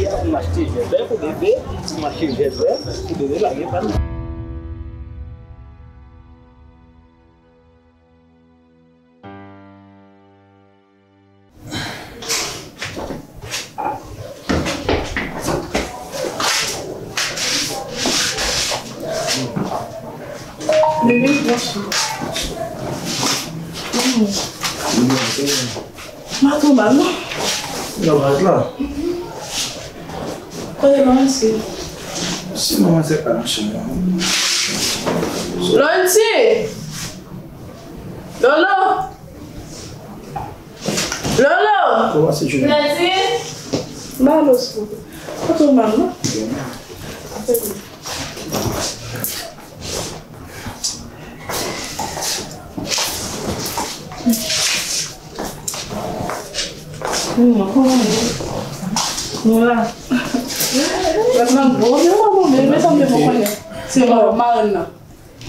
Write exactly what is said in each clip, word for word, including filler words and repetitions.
Ti mach ti jèbè pou bebe, ti mach ti jèbè pou bebe pa gen pwoblèm. Bebe, bonswa. Maten w mal, non? Nan mat la. Kote manman se? Si manman se pa nan chanm nan. Loyalty! Lolo! Lolo! Kòman se jounen? Loyalty! Ba lo sou. Kote w mal, non? Nou la. Gad nan gwo, men mwen bon, men, men sa m te bon konnen. Se mwen, marenn nan.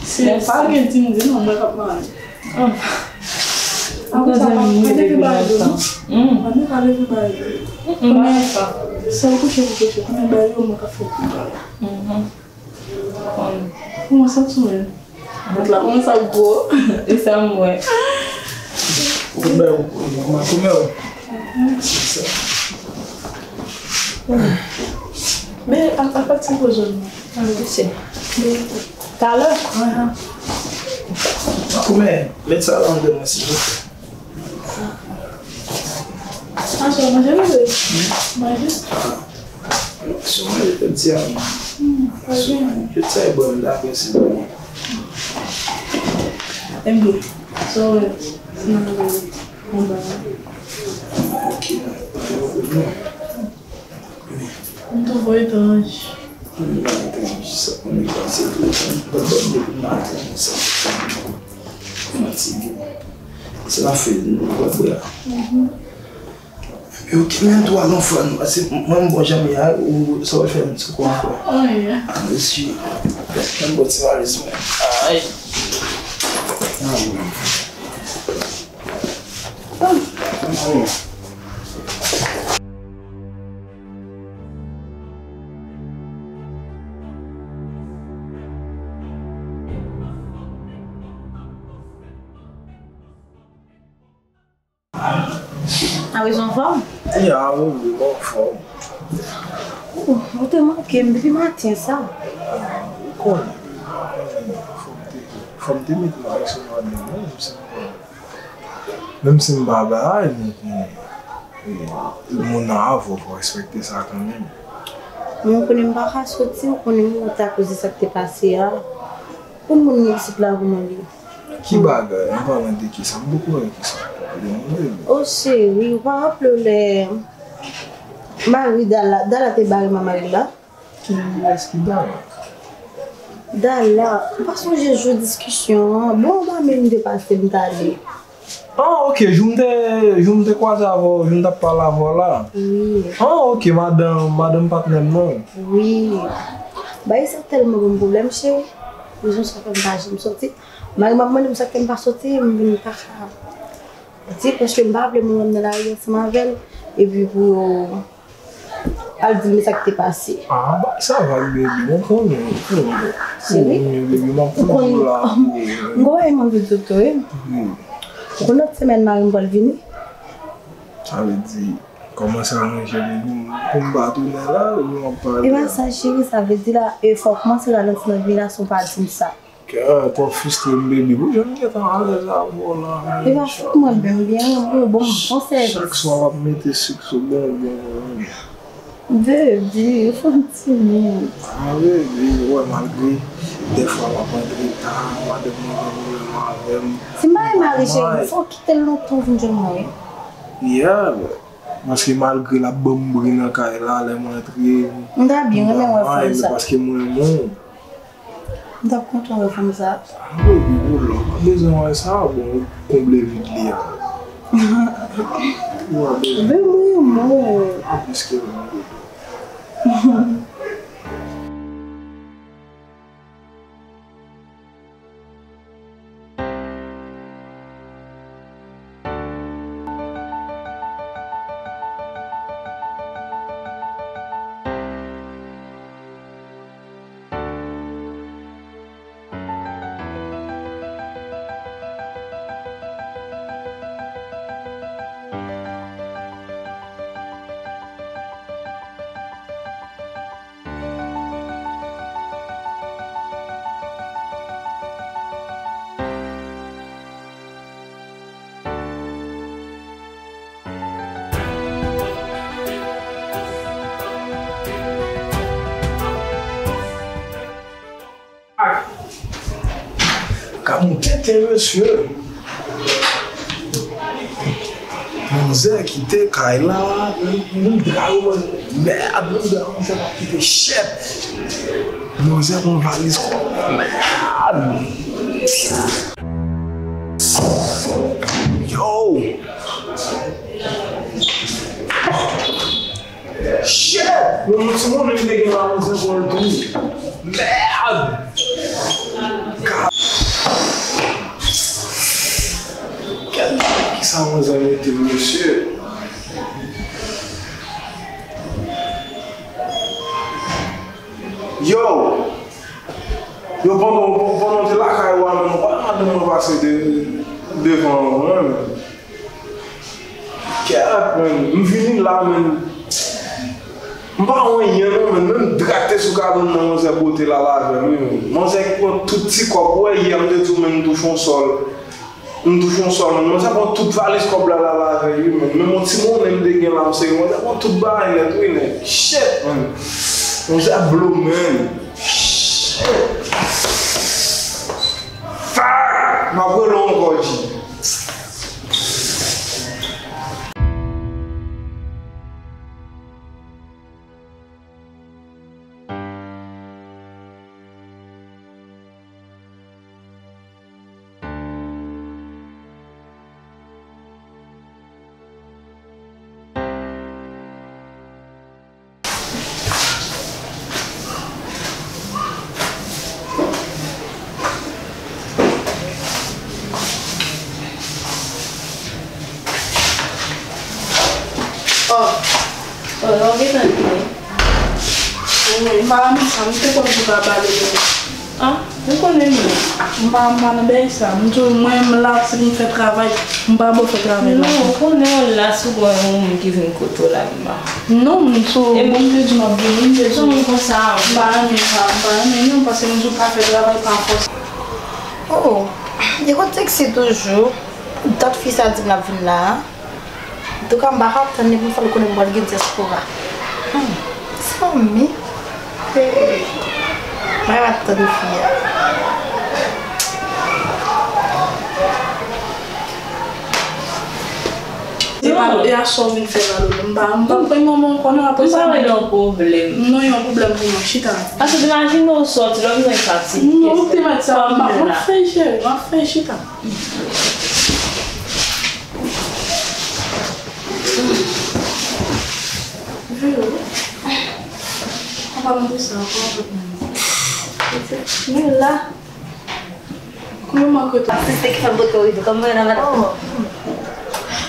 Se pa gen di m di non, mwen k ap marenn. Apre sa, pa, pa leve ba yo, non. Pa leve ba yo. Konnen, sèl kouche pou kouche, konnen ba yo, mwen k ap fè kou ba yo. Konn. Kòman sa tou menm? Vant la kòmanse ap gwo. E sa m wè. Ou bèl, ou makomè w. Men, a, a pati gwo zòn nan. Talè. Makomè, met sa la anndan mwen, silvouplè. Manje, manje, bebe. Manje. Si w manje, fè ti a. Si w manje, fè ti a, e bon, m dakò, se bon. Ebyen, so, nan anba. Ok, nan anba. M twouve w etranj. M pa etranj, sa konnen pase tou. M pa bann depi maten, sa. Fatige. Se la fè nou wè bra. Yo, ki men tou alon fwa nou, se mwen m bon janm ya, ou sa w fè m ti kou ankò. Anyen. A, mesi. Menm bon ti valiz mwen. Ay. Ay. A wi, anfòm? Ya, wi, wi, mwen anfòm. Ou, ou te manke m depi maten sa. Ou konnen, fò m te, fò m te met mwen avèk sou madanm mwen, menm si m pa, menm si m pa bay, men, men, e, moun nan avè w, fò w respekte sa kanmenm. Mwen konnen m pa ka soti, ou konnen m rete akoz de sa k te pase a. Pou moun isit la, pou mwen li. Ki bagay? An palan de kisa? M poko wè kisa w ap pale, non, bebe. O cheri, ou pa raple w lè mari Dala, Dala te bare manmay la? Kiyès ki Dala? Dala, ou pa sonje jou diskisyon an? Bon, anba men m te pase, m t ale. Ah, ok, jou m te, jou m te kwaze avè w, jou m t ap pale avè w la. Wi. Ah, ok, madanm, madanm patnè m nan. Wi. Bagay sa tèlman ban m pwoblèm, cheri. Rezon sa fè m pa janm soti. Mari m ap mande m sa k fè m pa soti, m vin pa ka di, paske m pa vle moun nan lari ansanm avè l, epi pou yo al di l men sa k te pase. Ah, bagay sa va, baby, mwen konnen, mwen konnen. Cheri, mwen konnen, baby, m ap toujou la pou ou. M gon bagay m anvi di w tou, wi. Wi. Ou konn lòt semèn mari m pral vini? Sa vle di, kòmanse aranje pou m, pou m pa tounen la, ou m ap pale la. E pa sa, cheri, sa vle di la, e fò w kòmanse ralanti nan vi la, si w pa di m sa. Kè, twòp fristre m, baby. Pou jan m gentan alèz avè w la, men. E pa fout mwen menm, byen, bon, bon, bon sèvis. Chak swa w ap mete sik sou bonbon, wi. Baby, ou fè m timid. Ah, baby, ou wè, malgre dèfwa m ap antre ta, madanm mwen gen pwoblèm avè m. Si m pa gen mari, cheri, fò w kite l lontan w vin jwenn mwen, wi. Yeah, paske malgre l ap ban m bri nan kay la, lè m antre, m ta byen renmen wè fanm sa. Paske m renmen w. M t ap kontan wè fanm sa. Ah, baby, ou lò, pa bezwen wè sa, bon, ou konble vid li a. Ou pa bezwen. Bebe, mwen, mwen. Ou plis ke mwen, bebe. Mesye, manzè kite kay la, menm, menm dra yo, mèd, menm dra yo, manzè pa kite chèt. Manzè gon valiz kòb, mèd. Yo! Shit! Yon moun sou moun li te gen la manzè pou l tou. Mèd! Ka-, kèl kisa manzè mete, mesye? Yo! Yo, pandan, pandan w te lakay ou a, menm ou pa madanm mwen pase de, devan ou, non, menm. Kèt, menm. M vini la, menm. M pa wè anyen, non, menm. Menm dra k te sou kabann nan, manzè pote l al avè l, wi, menm. Manzè ki pran tout ti kòb. Ou wè, yè, m te di w, menm, m touche yon sòl. M touche yon sòl, menm. Manzè pran tout valiz kòb la, l al avè l, wi, menm. Menm yon ti monnen m te gen la, m sere. Manzè pran tout bagay nèt, wi, nèg. Shit, menm. Manzè blo, menm. Shit. Fuck! M ap rele w ankò, G. Oh, oh, w gentan vini? Wi, m pa renmen sa, m te kwè m te ka pale de. Ah, ou konnen m menm. M pa, m pa nan bagay sa. M tou, mwen, m la, se pou m fè travay. M pa bon fè travay la. Non, ou konnen w la, si w gen yon moun ki vin kote w la, m pa. Non, m sou, e bon, m te di m ap vini, m te di. Jan m konsa. M pa renmen sa, m pa renmen non, paske m di w pa fè travay pa fòs. Oh, oh. Li konn seksi toujou. Dat fi sa di m l ap vin la a. Antouka, m pa ka tann li pou m fè l konnen m pral gen dyaspora. Hmm, zanmi. Hey. Mwen pa tann fi a. E pa, e a sa w vin fè la, Lolo? M pa, m pa pran manman w konnen apre sa. M pa wè nan pwoblèm. Non, yon pwoblèm pou mwen. Chita. Paske imajine w sòti, lè w vin fatige. Non, ou te mèt sa, m ap fè, cheri, m ap fè, chita. Vero, an palan de sa, kòman w ap mande? Pitit, nou la. Kòman manke w? Asiste ki fè m pote w rive. Kòman w ye, madanm? Oh.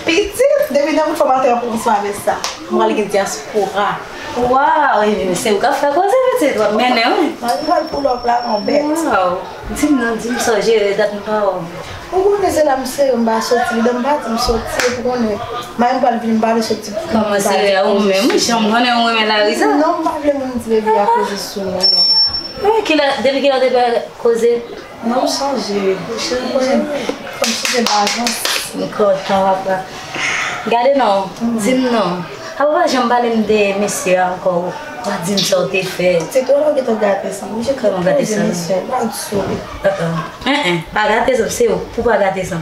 Pitit, depi nan bout fòmatè an pou ansanm avè sa. Mwen pral gen dyaspora. Waw, e, se ou k ap fè koze, pitit, w ap mennen wi. Mwen pral pull up la, mon bèt. Waw. Di m non, di m sa w jere dat m pa wè w. Ou konnen se la m sere, m pa soti, ledan m pati m soti, epi ou konnen, mari m pral vini, m pa vle soti pou m pale. Kòman sere a ou menm, wi, jan m konnen ou renmen lari sa. Non, m pa vle moun di bebe a koze sou mwen. Wi, kilè, depi kilè w te pral koze? Non, m chanje. Ou chanje? Ou konnen, fò m chanje baz, non. M kontan, papa. Gade non, di m non. Apa w pa janm pale m de mesye a ankò, w pa di m sa w te fè. Se twò lè w gentan gate sa. Kòman gate sa? Mesye, pa di sou li. Uh-uh. En, en, pa gate sa, se ou pou pa gate sa.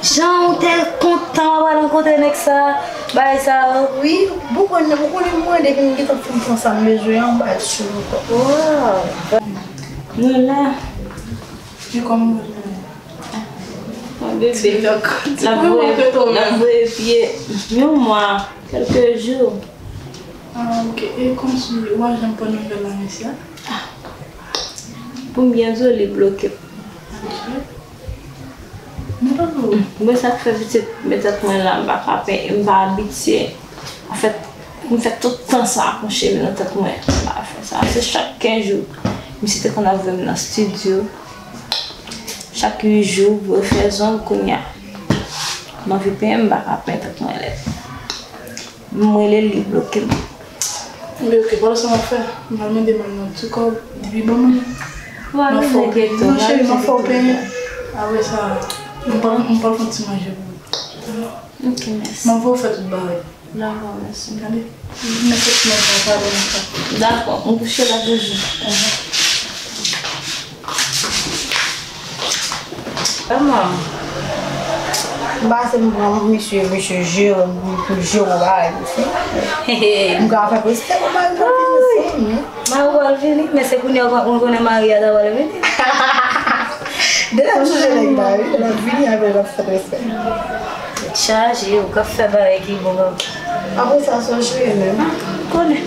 Jan w te kontan w al rankontre nèg sa, bagay sa. Wi, ou konnen, ou konnen mwen depi m gentan fin pran sa m bezwen an, m pa di sou li ankò. Wow. Nou la. E kòman w ye? Mwen bebe. L ap voye, l ap voye pye. Yon mwa, kèlke jou. Ah, ok. E kòmsi ou pa janm pran nouvèl la, mesye a? Ah. Pou m byen di w, li bloke m. Ah, ok. Mwen, sa k fè pitit, men tèt mwen la, m pa ka pen-, m pa abitye. Anfèt, m fè tout tan sa ak yon cheve nan tèt mwen. M pa fè sa. Se chak kenz jou, misye te konn ap voye m nan estidyo. Chak uit jou, pou yo fè zong, kounye a, m anvi penyen, m pa ka penyen tèt mwen lèd. M rele l, li bloke m. Li bloke, pandan sa m ap fè, m al mande manman nan ti kòb, depi ban mwen. M ap fè w penyen. Non, cheri, m ap fè w penyen. Apre sa, m pral, m pral fè yon ti manje pou ou. Ok, mèsi. M ap fè w fè tout bagay. Dakò, mèsi. Gade, m mete ti manje a pale m fè. Dakò, m kouche la toujou. Kòman? M pase m pran misye, misye Jeròm, pou l jere bagay misye. M ka fè preste pou mari m vini sou mwen. Mari w pral vini, men se kounye a ou konnen mari a ta pral vini. Deja m sonje nèg la, wi, l ap vini avè l ap fè respè. Tèt chaje, ou ka fè bagay ki bon. Apre sa, sa w chire menm? Ah, m konnen.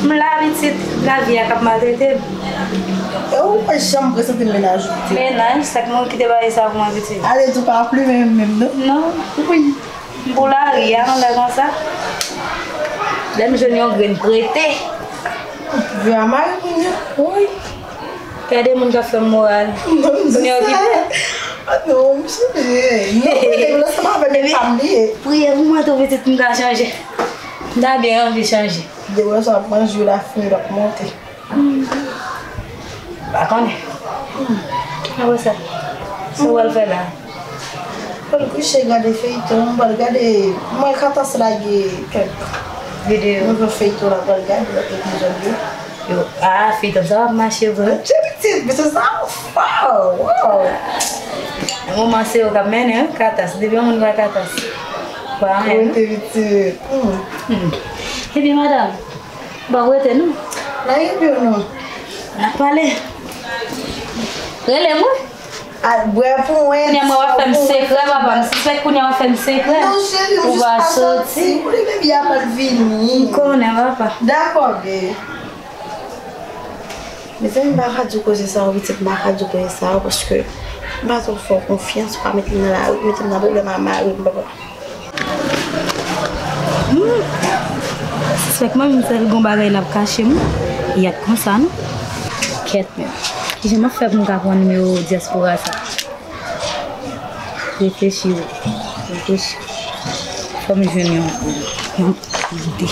M la pitit, lavi a k ap maltrete m. E ou pa janm prezante m mennaj ou, pitit? Mennaj, sa k mwen kite bagay sa pou mwen, pitit? Ale di w pa ap plumen m menm, non? Non. Wi. M pou lari a, anlè konsa. Lè m jwenn yon grenn prete. Vye a mari moun yo. Wi. Gade moun k ap fè m moral. Moun yo kite. Ah non, m sonje. Non, prete m ansanm avè m, pa bliye. Priye pou mwen tou, pitit, m ka chanje. M ta byen anvi chanje. Depi lè sa, manje yo la fini, l ap monte. M pa konnen. Apre sa, sa w al fè la? M pral kouche gade feyton, m pral gade, m wè Katas lage kèk videyo. Nouvo feyton la, m pral gade, l ap epizòd yo. Yo, ah, feyton sa w ap mache vre. Tchè pitit, mesye sa w fò, wow. Moman se yo k ap mennen, wi, Katas. Depi yon moun pa Katas, pa anyen, non. Rete pitit. Hmm. Hmm. Ebyen, madanm, Bon, rete non. Nan rete non. N ap pale. Rele mwen. Al bwè pou mwen. Kounye a mwen w ap fè m sekrè, papa. M sispèk kounye a w ap fè m sekrè. Non, cheri, m jis pa soti. Ou pa soti. Ou li bebe a pa vini. M konnen, papa. Dakò, bebe. Mezanmi, m pa ka di w koze sa yo, pitit, m pa ka di w koze sa yo, paske m pa twò fè w konfyans, ou pa mete m nan lari, ou mete m nan pwoblèm a mari m, papa. Hmm. Sispèk mwen menm, sèl gon bagay n ap kache m. Yèt konsa, non? Kèt menm. Kijan m ap fè pou m ka pran nimewo dyaspora sa? Reflechi wi. Reflechi. Fò m jwenn yon, yon ide.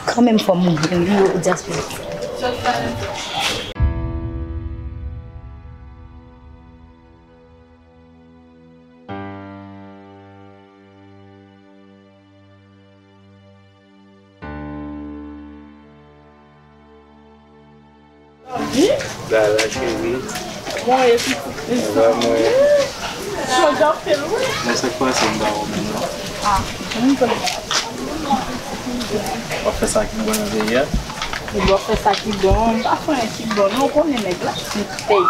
Kanmenm fò m jwenn nimewo dyaspora. Ba la cheri. Mwen epi. Ba mwen. Jodi a fè lwen. Mwen se kwa se m ba ou menm non. Ah, mwen konn. W ap fè sa ki bon nan peyi a. Ou dwe fè sa ki bon, m pa fè anyen ki bon non, ou konnen nèg la kite.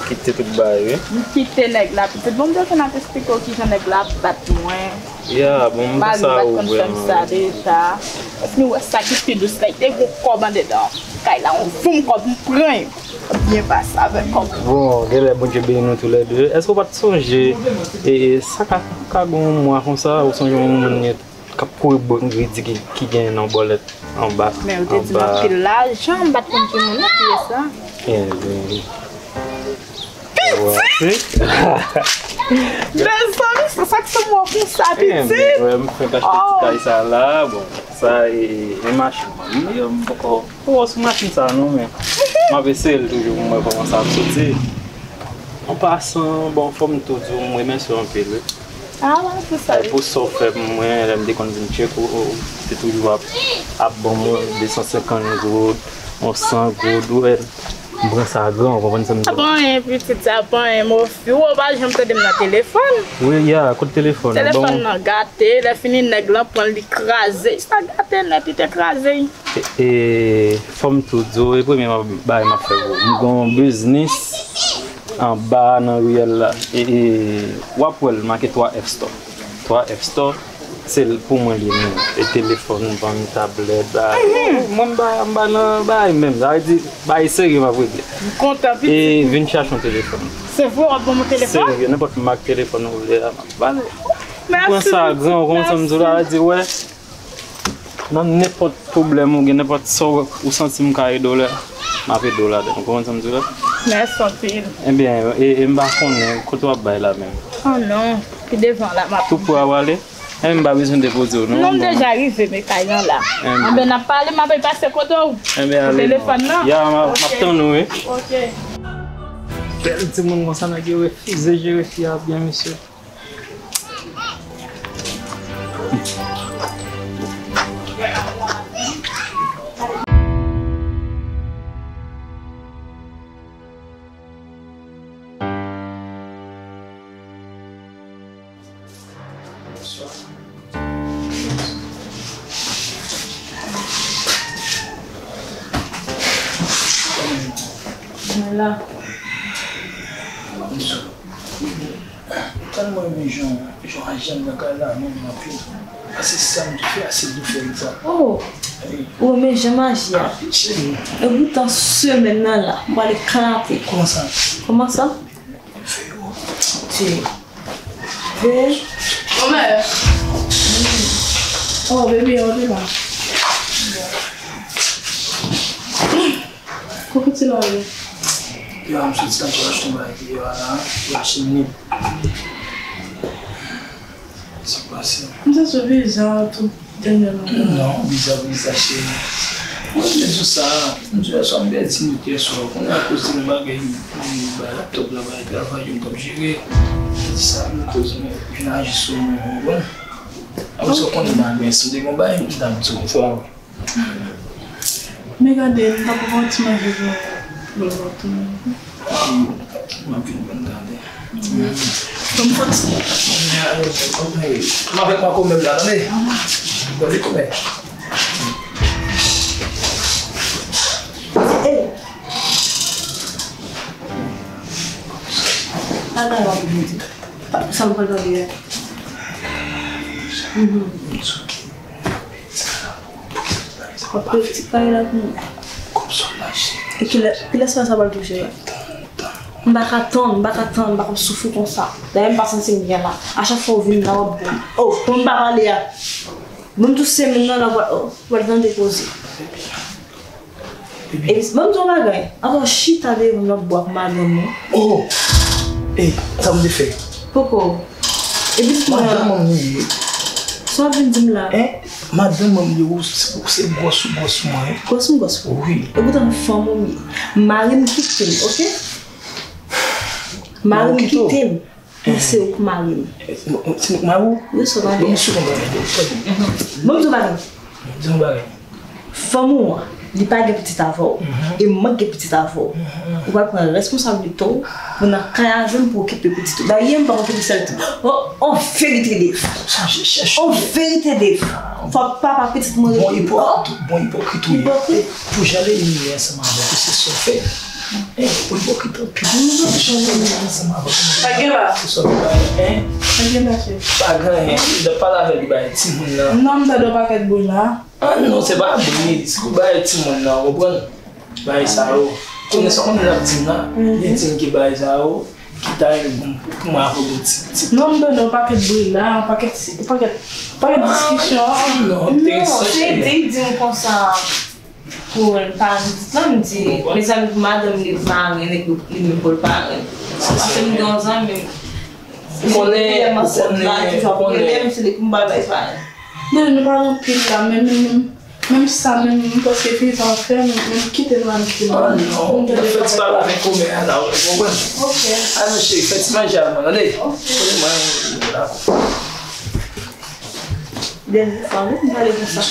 Kite tout bagay, wi. M kite nèg la, pitit. Bon, m te fin ap eksplike w kijan nèg la ap bat mwen. Ya, bon, m pa sa ou vrèman. Mari m pa t konn fè m sa deja. Èske w wè sa ki pi dous la? Li te gon kòb andedan kay la, yon voum kòb, m pran yo. Byen pase avèk kòb. Bon, genlè Bondye beni nou toulède. Èske w pa t sonje, e, e, sa ka, ka gon mwa konsa, ou sonje yon moun k ap kouri bò, ki di ki, ki gen yon bòlèt anba, men ou te di m anba. Anpil lajan, m pa t konn ki moun nan ki ye sa. Ebyen, pitit! Mezanmi, se sa k fè m wè w konsa, pitit. Ebyen, wè, m fenk achte ti kay sa la, bon, sa e, e machin mwen. M, m poko, poko sou machin sa non, men m ap eseye l toujou pou m wè kòman sa ap soti. An pasan, bon, fò m tou di w, m remèsye w anpil, wi. Ah, wè, se sa. E pou sa w fè pou mwen, lè m te konn vin tcheke w, ou te toujou ap, ap ban mwen de san senkant goud, yon san goud, ou wè, m pran sa gran, ou konprann sa m di w? Sa pa anyen, pitit, sa pa anyen, Mofi. Ou pa janm tande m nan telefòn. Wi, ya, kote telefòn nan? Telefòn nan gate, lè fini nèg lan pran l, li kraze. Sa gate nèt, li te kraze. E, e, fò m tou di w, e premye bagay m ap fè pou ou. M gen yon biznis anba nan riyèl la. E, e, w ap wè l make twa F Store. Twa F Store, se l pou mwen li ye menm. E telefòn, vann tablèt, bagay. Mwen m pa, m pa nan bagay menm. Sa vle di, bagay serye m ap regle. M kontan, pitit. E vin chache yon telefòn. Se vre, w ap ban m yon telefòn? Serye, nenpòt mak telefòn ou vle a, m ap ba l. Mèsi, pitit. Pran sa gran, ou konprann sa m di w la, di, wè. Nan nenpòt pwoblèm ou gen, nenpòt sa w, ou santi m ka ede w la, m ap ede w ladan l. Ou konprann sa m di w la? Mèsi anpil. Ebyen, e, e m pa konnen kote w ap bay la menm. Oh non, pi devan la, m ap. Tou pre a w ale? Ebyen, m pa bezwen depoze w non. Non, m deja rive, men kay lan la. Ebyen. Anben, n ap pale, m ap pase kote w. Ebyen, ale non. Pou telefòn nan. Ya, m ap, m ap tann ou, wi. Ok. Bèl timoun konsa, nèg yo refize jere fi a byen, mesye. Mwen la. Tèlman renmen jan, jan ajan nan kay la, menm anpil. Pase sa m te fè, ase de fè sa. Oh! Wi. Ou renmen jan m aji a. Ah, cheri. E poutan semèn nan la, m pral eklate. Kòman sa? Kòman sa? Fè yo. Ti. Ve. Omè. Oh, baby, on est là. Koukou ti lòlè. Yo, m soti nan chèche yon bagay ki yo a la, yo a chemine. Sa pase. M santi w bizarre tout dènyèman. Non, bizarre, bizarre, cheri. Mwen, m te di w sa, m di w yèswa, m pèdi nòt yèswa. Kounye a, akoz de yon bagay, m bay laptop la, bay travay yo, m t ap jere. M di sa, m koz, mwen vin aji sou mwen, ou konprann? Apre sa, w konnen bagay, si m te gen yon bagay, m t ap di w, frè. Men gade, m ta pran ti manje pou, pou lòt moun. M ap vin ban tande. Ban m fòs. M avèk mwen kòmè la, tande? Gade kòmè. Ey! Ala w ap vin di. Sa m pral tande a. Mhm. Wap peye ti kay la pou mwen. E kilè, kilè sa, sa pral touche la? M pa ka tann, m pa ka tann, m pa ka soufri konsa. Dayè m pa santi m byen la. A chak fwa ou vin la, wap bon. Oh, pou m pa pale a. Bon, m tou semèn nan la, wap, oh, wap tande koze. Epi, ban m di w bagay. Avan w chita devan m ap bwè ak madanm ou. Oh! Ey, sa m te fè? Poko. Epi di mwen. Madanm mwen li ye. Sa w ap vin di m la? Hein? Madanm mwen li ye, ou se, ou se gwòs ou gwòs mwen. Gwòs m gwòs ou? Wi. E poutan fanm ou m ye. Mari m kite m, oke? Mari m kite m. Mwen se ou k mari m. Se mwen k mari w? Wi, se w mari m. Bon, m sou konprann. Bon, m di w bagay. Di m bagay. Fanm ou an, li pa gen pitit avè w. E mwen k gen pitit avè w. Ou pral pran responsablite w pou nan kay a jwenn pou okipe pitit ou. Dayè, m p ap okipe sèl tou. Oh, oh, verite de f. Chèche, chèche. Oh, verite de f. Fò papa pitit mwen. Bon ipokrit, bon ipokrit ou ye. Ipokrit. Pou jan l elimine ansanm avèk ou, se sa w fè. Ey, ou ipokrit anpil. Nou tou jan nou ye ansanm avèk ou. Pa gen la. Se sa w fè, hein? Pa gen la, chèf. Pa gen anyen. Li t ap pale avè li bay timoun nan. Non, m tande yon pakèt bri la. Ah non, se pa bri. Se pou bay timoun nan, w konprann? Bay sa yo. Konnen sa, konnen l ap di m la. Li di m ke bay sa yo. Ki ta renmen pou, pou mwen avè w ti, ti. Non, m tande yon pakèt bri la, yon pakèt, yon pakèt, yon pakèt diskisyon. Ah, non, non, se di, di m konsa pou l pa di, non, m di, mezanmi, pou madanm li pa anyen, nèg li menm pou l pa anyen. Paske m gen yon zanmi m, ou konnen, ou konnen, ou konnen. Li toujou ap rele m, se li pou m ba l bay pa anyen. Non, nou pale anpil la, men, men, men, Menm sa menm, m prèske fini sa m ap fè, men, men kite nou al kite nou. Ah non, m ap fè ti pale avèk kòmè a la, ou konprann? Ok. Al non cheri, fè ti manje a mwen, tande? Ok. Konnen mwen, la. Dènye fwa, wi, m pale konsa.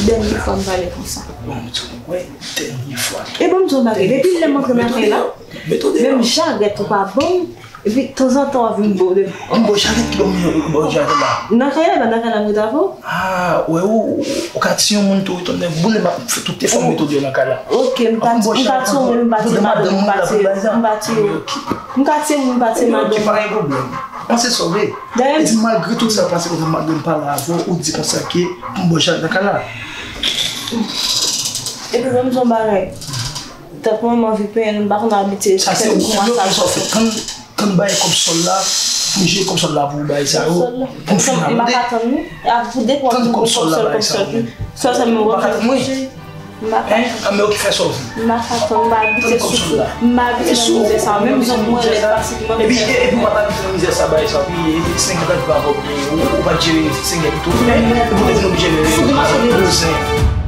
Dènye fwa, m pale konsa. Bon, m di w, wi, dènye fwa. E bon, m di w bagay, depi lè m antre nan kay la, menm jarèt ou pa ban m. Epi, tanzantan, w ap vin bo de. M bo jarèt ki ban m, m bo jarèt la. Nan kay la, e pa nan kay la m rete avè w? Ah, wè, ou, ou ka tiye yon moun tou, tonton, boule m ap fè tout efò m mete w deyò nan kay la. Ok, m pa, m pa tiye moun, m pa tiye madanm, m pa tiye, m pa tiye. M ka tiye moun, m pa tiye madanm. Ok, pa gen pwoblèm. Mwen se sa w vle. Dayè, e di malgre tout sa pase konsa, malgre m pale avè w, ou di konsa ke pou m bo jarèt nan kay la. Epi, ban m di w yon bagay. Tankou mwen, m anvi penyen l, m pa konn abitye. Sa se ou menm, sa w fè. Tann, tann bay kòb sòl la, pou m jere kòb sòl la pou ou bay sa yo, pou m fin abòde. M pa ka tann, non. Tann kòb sòl la, bay sa yo menm. Sòl, sòl, mwen pa ka tann, wi. M pa ka tann. Hein? Ah, men ok, fè sa w vle. M pa ka tann, m pa abitye soufri. M pa abitye nan mizè sa. Menm jan mwen lè pase pou mwen. Epi, e, epi w pa t abitye nan mizè sa, bay sa, epi, epi, senk an tann pa vòb, ou, ou pa t jere senk an tou. Hein? Epi, ou te vin oblije jere. Sou kòmanse de.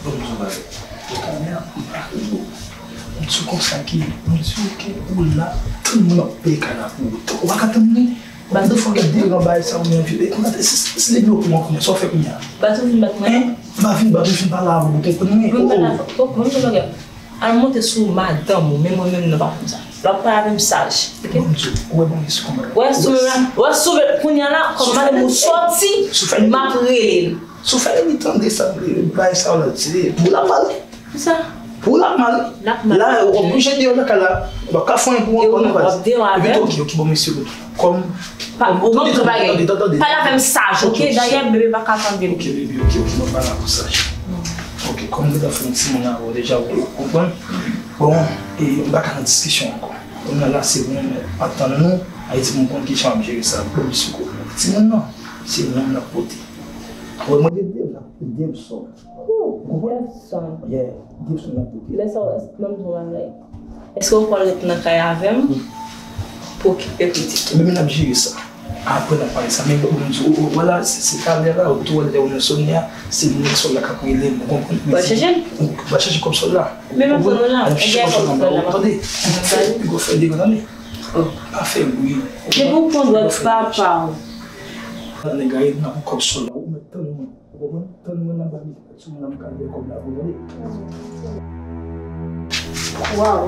Bon, m di w bagay. Yo ka gen anpil bagay yo. M di w konsa ke, m di w ke ou la, tann moun ap peye kay la pou ou. Ou pa ka tann moun. Bato fò gen de gran bagay sa ou gen anvi. E konsa, si, si, si li vle ou pran kounya, sa w fè kounya? Bato vin bat mwen. Hein? M pa vin, m pa vin pale avè w, ou konprann mwen? Vin pale avè w, oh, oh, vin pale avè w. Al monte sou madanm ou, men mwen menm nan pa konn sa. Lè w ap pale avè m saj, ok? Bon, Dye, ou wè bon, mesye, konbyen. Wè sou la, wè sou la, kounye a la, kòm madanm ou sòti, m ap rele l. Si w fè li tande sa, bagay sa w la di, pou l ap pale. Kisa? Pou l ap mal. L ap mal. La, w oblije deyò nan kay la. W ap ka fè yon pou ankò, non, w ap deyò avè l. Epi tou, ok, ok, bon, mesye, kòm, kòm, ou tande, tande, tande, tande. Pale avè m saj, ok? Dayè, bebe pa ka tande m. Ok, bebe, ok, ok, mwen pale avè w saj. Ok, kòm m gentan fè yon timoun avè w deja, ou konprann? Bon, e, m pa ka nan diskisyon ankò. Kounye a la, se mwen, m ap tann nou. Ayiti, mwen konn kijan m ap jere sa. Bon, mesye, timoun nan, se mwen m ap pote. Mwen, mwen, de, de, de, de, de, Gibson. Yeah, Gibson nan pote. Lè sa w, èske, ban m di w yon bagay. Èske w pral ret nan kay avè m pou okipe pitit ou? Men, men n ap jere sa. Apre n ap pale sa. Men, ban m di w, ou, ou, wè la, se, se talè la, ou tou wè lè ou nan somè a, se nèg sòl la k ap rele m, ou konprann? Ou pral chèche l? Ou pral chèche kòb sòl la. Men m ap tann ou la. N ap chèche kòb sòl la, ou tande? Ou fè, ou fè devan tande. Oh. Pa fè bri. Depi w pran dwèt papa w. Nèg la, n ap pran kòb sòl la, ou mèt tann mwen. Ou konprann? Tann mwen nan ba li. Sou mwen nan m ka lè kòb la pou tande. Waw.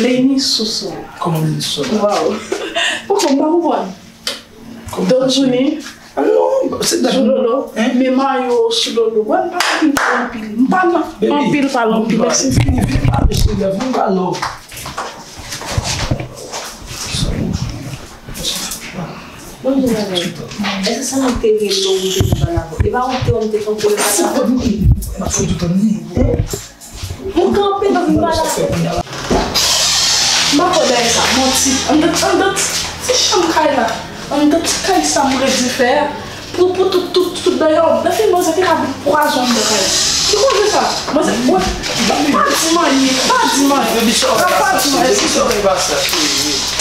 Leni sou sòl. Kòman Leni sou sòl la? Waw. Poko m pa konprann. Kòman sa, cheri? Dozini. Ah non, se dat. Sou lolo. Hein? Men mayo sou lolo. Wè, m pa anpil pale anpil. M pa nan anpil pale anpil. Baby, vini, vini pale, cheri, vini pale. Bonjou, madanm. Èske sa m te rele w, m te vin pale avè w? E pa ou te wè m te kanpe la? Se pa m ki, m ap fè tout tan ni. Ou kanpe, m ap vin pale avè w. M pa kwè dèyè sa, manti. Anndan, anndan ti, ti chanm kay la, anndan ti kay sa m redi fè a. Pou, pou tout, tout, tout dèyè w. Nan fin, manzè te ka met pwazon anndan kay la. Ki koze sa? Manzè, wè, pa, pa di m anyen, pa di m anyen. Baby, sa w fè pa sa, cheri. Baby, sa w fè pa sa, cheri.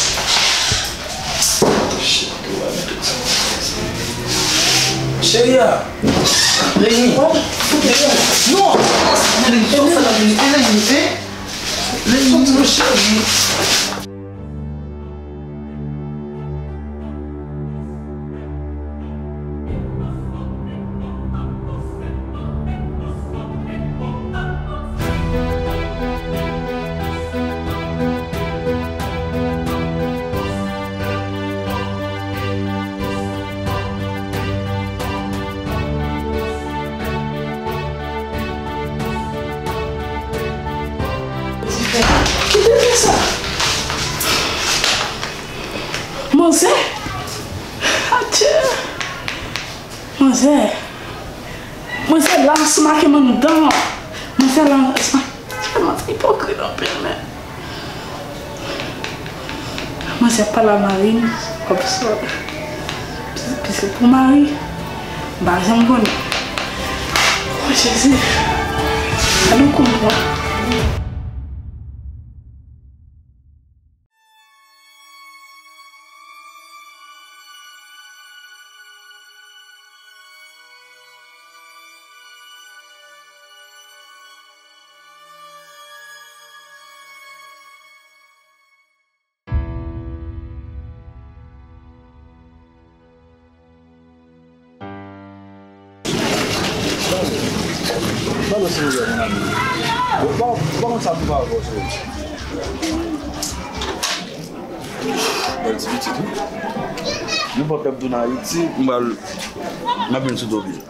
Cheri a. Leni. Non. Leni, sa w fè la, Leni? Leni, hein? Leni, cheri. Ki te fè sa? Manzè! Adje! Manzè! Manzè la smake m anndan! Manzè la smake! Manzè ipokrit anpil, men. Manzè ap pale a mari m, kòm sa. Pi, pi se pou mari, m pa janm konnen. O Jezi, gade yon kou m pran. Pale silvouplè, mon ami. Ou pa, ou pa konn sa pou pa vò, sou. Bèl ti pitit, wi. Nenpòt lè m tounen Ayiti, m pral, m ap vin sou do pye.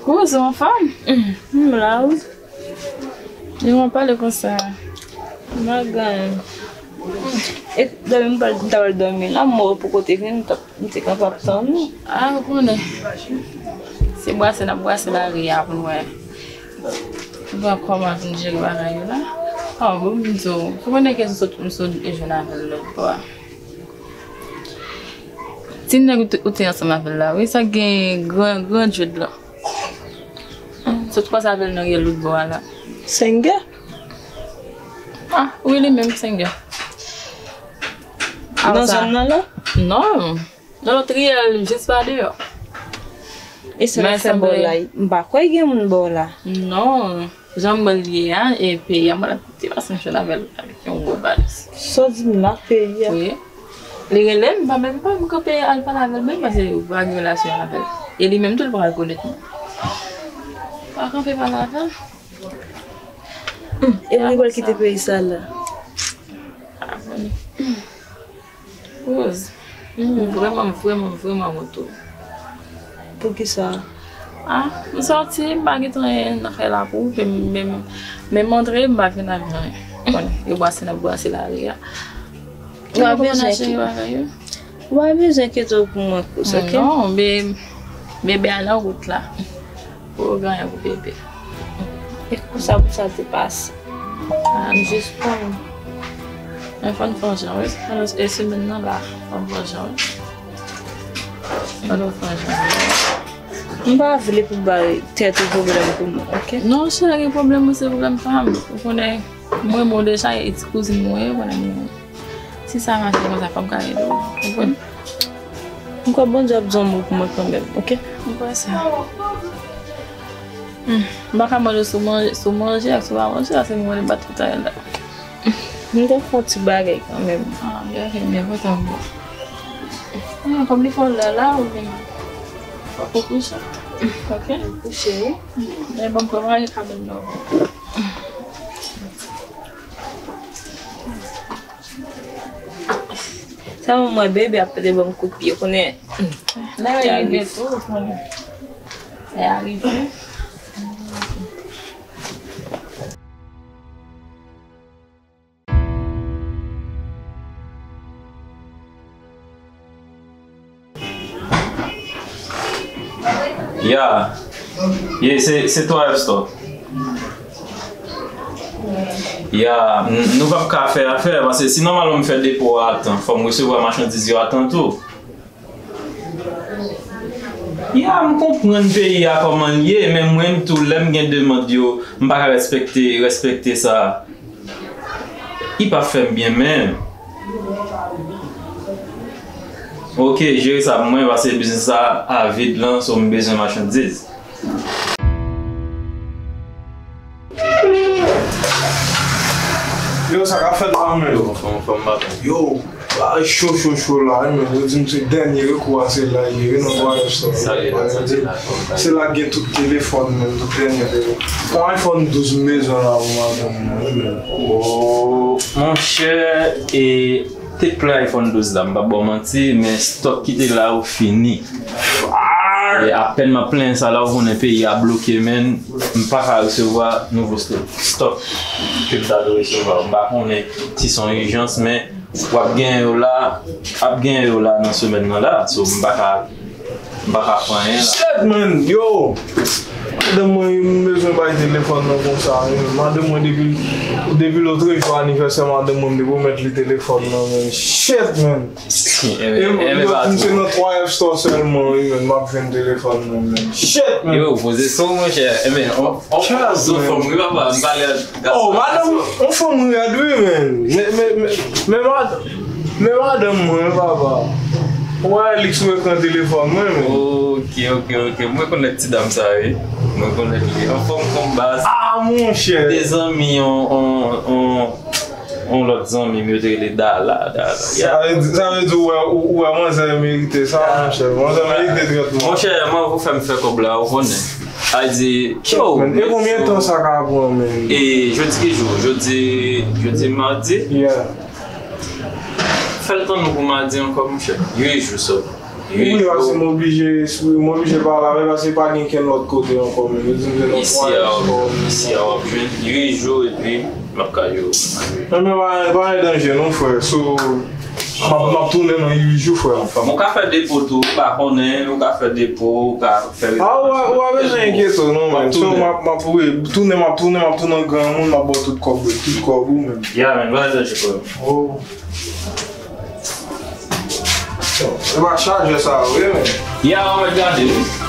Kouzen, anfòm? M la, wi. Jan w ap pale konsa. M pa gen anyen. E dòmi, m pral, m ta pral dòmi la, m wè w poko te vin, m t ap, m te kanpe ap tann ou. A, ou konnen. Se brase n ap brase lari a pou n wè. Bon, kòman vin jere bagay yo la? Oh, bon, m di w, ou konnen ke m sot, m sot jwenn avè l lòt bò a. Ti nèg ou te, ou te ansanm avè l la, wi, sa gen gran, gran Jude la. M sot kwaze avè l nan riyèl lòt bò a la. Sengè? Ah, wi, li menm, Sengè. Nan zòn nan la? Non. Nan lòt riyèl, jis pa deyò. E sa l ap fè bò la? M pa kwè gen moun bò la. Non. Jan m wè l ye a, e peyi a malad piti, paske m jwenn avè l avèk yon gwo valiz. Sa w di m la, peyi a? Wi. Li rele m, m pa menm pa m kanpe al pale avè l menm, paske m pa gen relasyon avè l. E li menm tou, li pa rekonèt mwen. Pa kanpe pale avè l. E li pral kite peyi sa la. Rose, m vrèman, m vrèman, m vrèman wont ou. Poukisa? Ah, m sòti, m pa gen anyen nan fè la pou ou, men, men, men m antre, m pa vin avè anyen. Konnen, yo brase n ap brase lari a. Ou pa bezwen enkyete w pou mwen, Rose, ok? Non, be-, bebe a nan wout la. Pou yo gen anyen pou bebe. E konsa pou sa te pase. Ah, m jis pran. Men fò n fè yon jan, wi. Pandan e semèn nan la, fò n fè yon jan, wi. Fò n fè yon jan. M pa vle pou bay tèt ou pwoblèm pou mwen, ok? Non, cheri, pwoblèm ou se pwoblèm pa m. Ou konnen, mwen, mwen deja, e ti kouzin mwen, ou konnen mwen. Si sa mache konsa, fò m ka ede w. Konprann? M kwè Bondye ap di yon mo pou mwen kanmenm, ok? M kwè sa. Hmm, m pa ka mande w si w manje, si w manje ak si w pa manje, paske m konnen bat tout ane la. M te fè yon ti bagay kanmenm. Ah, byen, byen, byen, kontan pou ou. Ah, kòm li fè w lè la, ou vin. Fò ou kouche. Ok? Kouche, wi. Men bon, prepare kanmenm non. Sa mwen mwen bebe ap pete ban m kout pye, konnen. Lè a rive tou, konnen. Lè a rive. Ya. Ye, se, se twa F Store. Ya, n-, nou p ap ka fè afè, paske si nòmalman m fè depo a atan, fò m resevwa machandiz yo atan tou. Ya, m konprann peyi a kòman l ye, men mwen tou, lè m gen demann yo, m pa ka respekte, respekte sa. Li p ap fè m byen menm. Ok, jere sa pou mwen, paske biznis sa a vid lan, so m bezwen machandiz. Yo, sa k ap fèt la menm? Yo, anfòm, anfòm, pa pè. Yo, bagay cho, cho, cho la, wi, men yo di m se dènye rekou a, se la l ye, wi, nan twa F Store. Sa l ye la, sa l ye la. Se la k gen tout telefòn, menm, tout dènye telefòn. Yon iPhone douz m bezwen la pou madanm mwen, wi, men. Oh, monchè, e te plen iPhone douz la, m p ap ba w manti, men stòk ki te la yo fini. E apèn m ap plenyen sa la, ou konnen peyi a bloke, men m pa ka resevwa nouvo stòk, stòk ke m ta dwe resevwa. M pa konnen si se yon ijans, men w ap genyen yo la, ap genyen yo la nan semèn nan la. So, m pa ka, m pa ka fè anyen la. Shit, man! Yo! Madanm mwen, m bezwen bay telefòn nan konsa, wi. Madanm mwen, depi, depi lòtrejou anivèsè madanm mwen, m te pwomèt li telefòn nan, men. Shit, man! Enben, enben, patwon. Se nan twa F Store sèlman, wi, men, m ap jwenn telefòn nan, men. Shit, man! Yo, poze son, monchè. Enben, on, on, on fanm, wi, papa, m pale ak gason. Oh, madanm, on fanm rèd, wi, men. Men, men, men, men, madanm, men madanm mwen, papa. Ou wè li sou ekran telefòn mwen, men. Ok, ok, ok. Mwen konn ti dam sa, wi. Mwen konn li. Anfòm konn baz. Ah, monchè. De zanmi, on, on, on, on lòt zanmi m yo te rele Dala, Dala. Sa vle di, sa vle di ou wè, ou, ou wè manzè merite sa, monchè. Manzè merite trètman. Monchè, mwen, ou fè m fè kòb la, ou konnen. A di, yo, men, e konbyen tan sa ka pran, men? E jodi ki jou? Jodi, jodi madi? Yeah. Fè l tann nou pou madi ankò, monchè. Uit jou sèlman. Uit jou. Wi, paske m oblije, m oblije pale avè l, paske pa gen kenn lòt kote ankò, men yo di m se nan twa jou. Isi a w ap jwenn, isi a w ap jwenn, uit jou, epi m ap ka jwenn. Men, men, pa, pa gen danje, non, frè. So, M ap, m ap tounen nan uit jou, frè. Bon, ou ka fè depo tou, ou pa konnen, ou ka fè depo, ou ka fè. Ah, ou pa, ou pa bezwen enkyete w non, man. So, m ap, m ap, wi, tounen, m ap tounen, m ap tounen granmoun, m ap ba w tout kòb, tout kòb ou menm. Ya, men, vwala, je peux. Oh. E pa chaje sa, wi, men. Ya, ou mèt gade, wi.